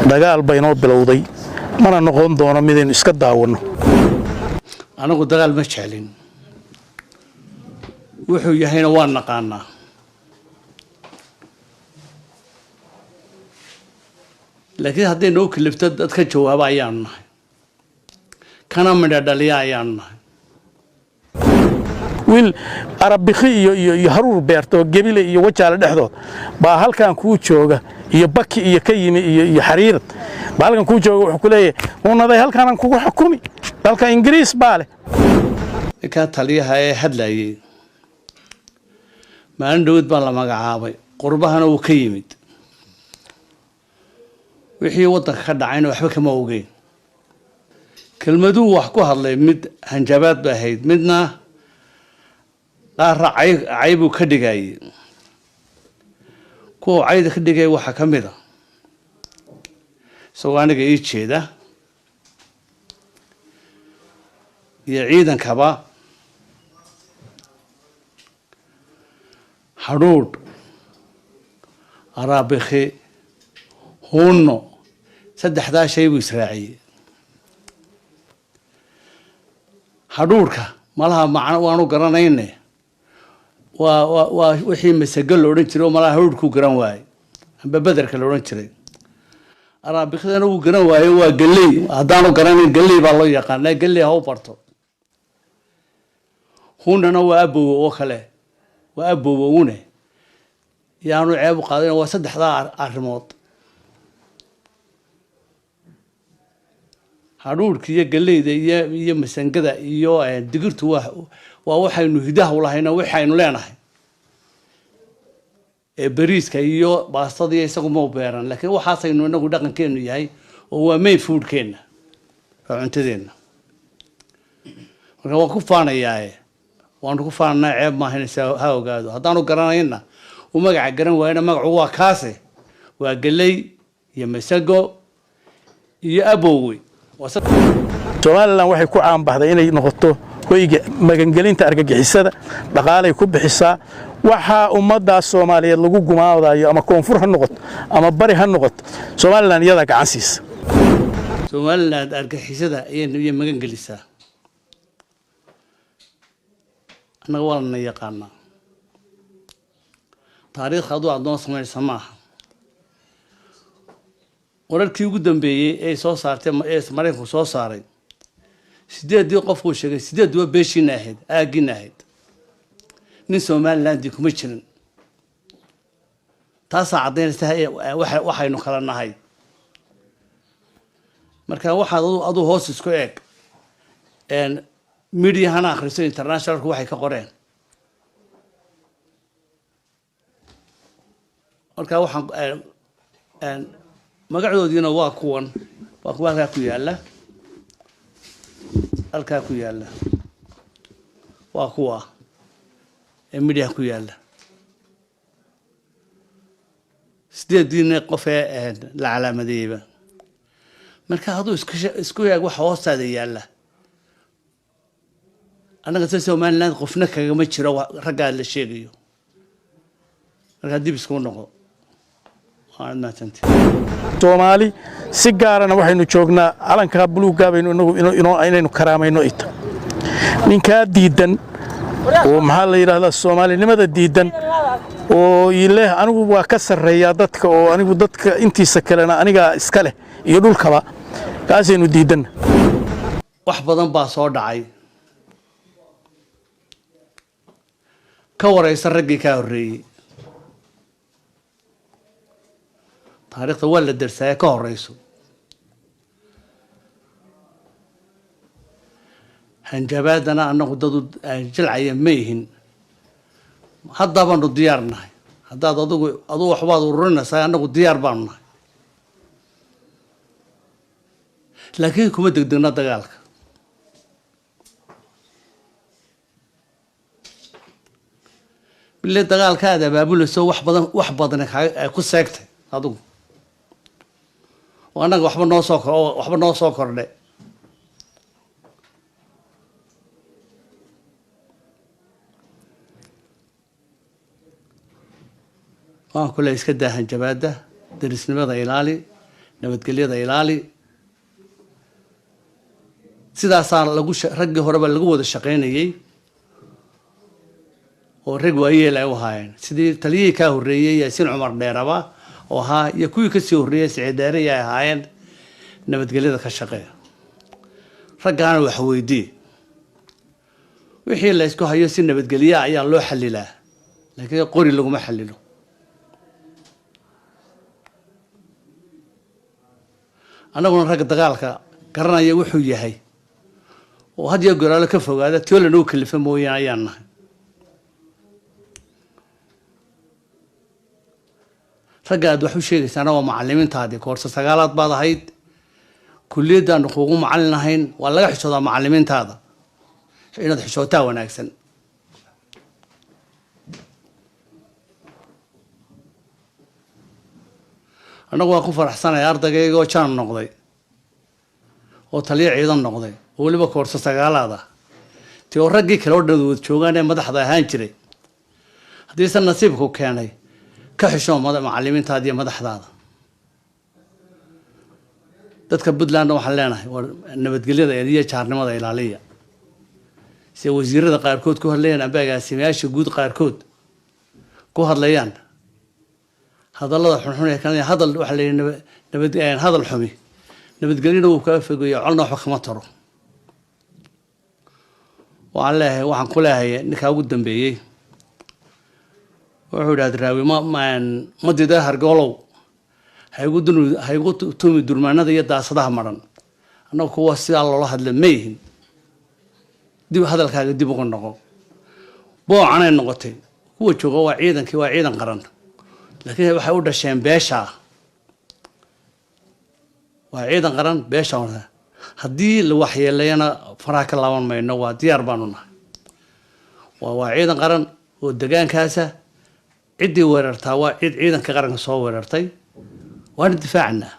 Dagaal baynoo bilowday, mana noqon doono midaynu iska daawanno. Anagu dagaal ma jeclin, wuxuu yahayna waan naqaanaa. Laakiin hadday noo kalifto, dad ka jawaaba ayaanu nahay, kana midha dhaliya ayaanu nahay. Wiil Arabikhi iyo haruur beerta oo Gebile iyo Wajaale dhexdood baa halkan kuu jooga, iyo Baki iyo ka yimi iyo Xariirad baa halkan kuu jooga. Wuxuu ku leeyahay, "Unaday halkaanaan kugu xukumi, dalka Ingiriis baa leh." Ninkaa taliyaha ee hadlayay maalin dhowed baa la magacaabay, qurbahana wuu ka yimid, wixii waddanka ka dhacayna waxba kama ogeyn. Kelmaduu wax ku hadlay, mid hanjabaad bay ahayd, midna qaarra cay caybuu ka dhigayay. Kuwa cayda ka dhigaya waxaa ka mid a, isagoo aniga ii jeeda iyo ciidankaba, hadhuudh, araabikhi, huunno, saddexdaa shay buu israaciyey. Hadhuudhka malaha macno waanu garanayne, waa wixii masago la odhan jiray oo malaha hadhuudhkuu garan waayey, amba bederka la odhan jiray. Araabikhdana wuu garan waayo, waa galley. Haddaanu garanayn, galley baa loo yaqaanaa, galley ha u barto. Hunnana waa abowo oo kale, waa abowowune, yaanu ceeb u qaadin. Waa saddexdaa arrimood: hadhuudhka iyo galleyda iyo masangada iyo digirtu. Waa waxaynu hidaha ulahayna, waxaynu leenahay ee beriiska iyo baastada iyo isagu ma u beeran, laakiin waxaasaynu inagu dhaqankeenu yahay oo waa main foodkeenna, waa cuntadeenna. Marka waan ku faanayaaye, waanu ku faananaa, ceeb maaha in ha ogaado. Haddaanu garanayna, uu magaca garan waayana, magacu waa kaase, waa galley iyo masago iyo abowe. Somaliland waxay ku caanbaxday inay noqoto hoyga magangelinta argagixisada, dhaqaalay ku bixisaa. Waxaa ummaddaas Soomaaliyeed lagu gumaadayo, ama koonfur ha noqoto ama bari ha noqoto, Somaliland iyadaa gacan siisa. Somaliland argagixisada ayay magan gelisaa, annaga waa lana yaqaanaa. Taariikhda aduu aad noo samaynaysa ma aha. Wararkii ugu dambeeyey ee soo saartay, ee Maraykanku soo saaray, sideeddii qofkuu sheegay, sideedduba beeshiina ahayd, aaggiina ahayd, nin Somalilandii kuma jirin. Taasaa caddaynaysa waxaynu kala nahay. Marka waxaad aduu hoos isku eeg, mediahana akhriso, internationalku waxay ka qoreen. Marka waxaan magacoodiina waa kuwan, waa kuwa halkaa ku yaalla, halkaa ku yaalla, waa kuwa ee mediaha ku yaalla, sideediina qof ee la calaamadeeyeyba. Marka hadduu isku eeg waxa hoostaada yaalla, annaga si Somaliland qofna kagama jiro raggaa la sheegayo. Markaa dib iskuu noqo, waanad mahadsanti. Soomaali si gaarana waxaynu joognaa calankaa buluuggaa baynu inagu inaynu karaamayno. Ita ninkaa diidan oo, maxaa la yidhahdaa, soomaalinimada diidan oo ileh anigu waa ka sarreeyaa dadka, oo anigu dadka intiisa kalena anigaa iska leh iyo dhulkaba, kaasaynu diidanna. Wax badan baa soo dhacay. Ka wareysa raggii kaa horreeyey, taariikhda waa la darsaaya, ka horeyso. Hanjabaadana annagu dadu jilcaya ma ihin, hadda baanu diyaar nahay. Haddaad adigu adugu waxbaad ururinaysaa, annagu diyaar baanu nahay, laakiin kuma degdegna dagaalka. Bile dagaalka aad abaabulayso, wax badan, wax badan ku seegtay adigu, oo annaga waxba noo soo waxba noo soo kordhay. Waan kule iska daa hanjabaada, derisnimada ilaali, Nabadgelyada ilaali. Sidaasaa lagu raggii horeba lagu wada shaqaynayey oo rag waayeel ay u ahaayeen, sidii taliyihii kaa horreeyey Yaasiin Cumar Dheeraba oo ahaa iyo kuwii kasii horreeyey Siciid Dheere ay ahaayeen. Nabadgelyada ka shaqeeya, raggaana wax weydii. Wixii la ysku hayo si nabadgelya ayaa loo xalilaa, laakiin qori laguma xalilo. Annaguna ragga dagaalka garanaya wuxuu yahay oo had iyo goraalo ka fogaada tio lanuu kalifa mooyaane ayaan nahay. Ragga aad wax u sheegaysaana waa macalimiintaadii. Koorsa sagaalaad baad ahayd, kuliyaddaanu kuugu macallin ahayn. Waa laga xishoodaa macalimiintaada, inaad xishootaa wanaagsan. Annagu waan ku faraxsanaya ardaygaygoo jaan noqday oo taliyo ciidan noqday oo weliba koorsa sagaalaad ah, ti oo raggii kale oo dhan wad joogaan ee madaxda ahaan jiray. Haddiise nasiibku keenay, ka xishoo macalimiintaada iyo madaxdaada. Dadka Puntlandna waxaan leenahay, waa nabadgelyada iyo jaarnimada ilaaliya. Sida wasiirada qaarkood ku hadlayaan amba agaasimayaasha guud qaarkood ku hadlayaan, hadallada xunxun ee kan hadal waxaa la yidhi nabad hadal xumi nabadgelyana wuu kaa fogeeyo, colna waxba kama taro. Waxaan leeyahay, waxaan ku leeyahay ninkaa ugu dambeeyey wuxuu yidhi, Hadraawi ma dida hargoolow, haygu dun haygu tumi durmaanada iyo daasadaha maran. Annagu kuwa sidaa loola hadla ma yihin. Dib hadalkaaga dib uga noqo. Boocanay noqotay. Kuwa jooga waa ciidankii, waa ciidan qaran, laakiin waxay u dhasheen beeshaa. Waa ciidan qaran beesha. Haddii la waxyeeleeyana faraha ka laaban mayno, waa diyaar baanu nahay. Waa ciidan qaran oo degaankaasa. Ciddii weerartaa waa cid ciidanka qaranka soo weerartay, waana difaacnaa.